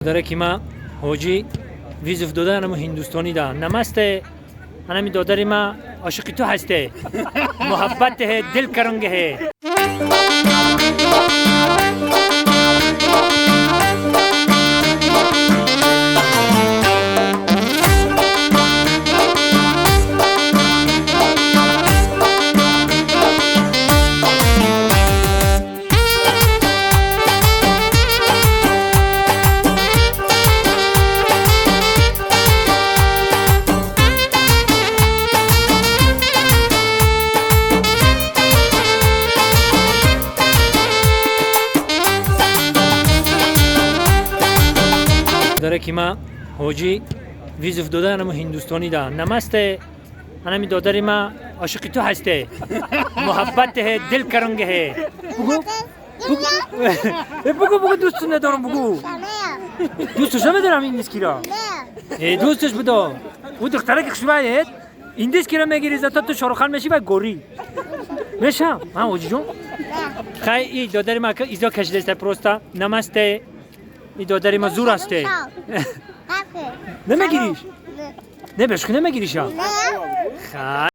Додараки ма ҳоҷӣ вызов дода анамо ҳиндустонӣ да. Намасте, анами додари ма ошиқи ту ҳасте. Муҳаббат ҳе, дил карунге ҳе. Додараки ма ҳоҷӣ вызов дода анамо ҳиндустонӣ да. Намасте, анами додари ма ошиқи ту ҳасте. Муҳаббат ҳе, дил карунге ҳе. Бугу? Бугу? Бугу, бугу, дӯсту надорам, бугу. Дӯсташ намедорам индискиро. Э, дӯсташ будо. Ӯ духтараки хушбает. Индискиро мегири, зато ту Шорухан меши ва горӣ. Мешам? Ҳа, ҳоҷиҷон? Хай, и додари ма изо кашидаста просто. Намасте. И додари ма зур ҳасте. Намегириш? Не, бешухи намегириша? Хай.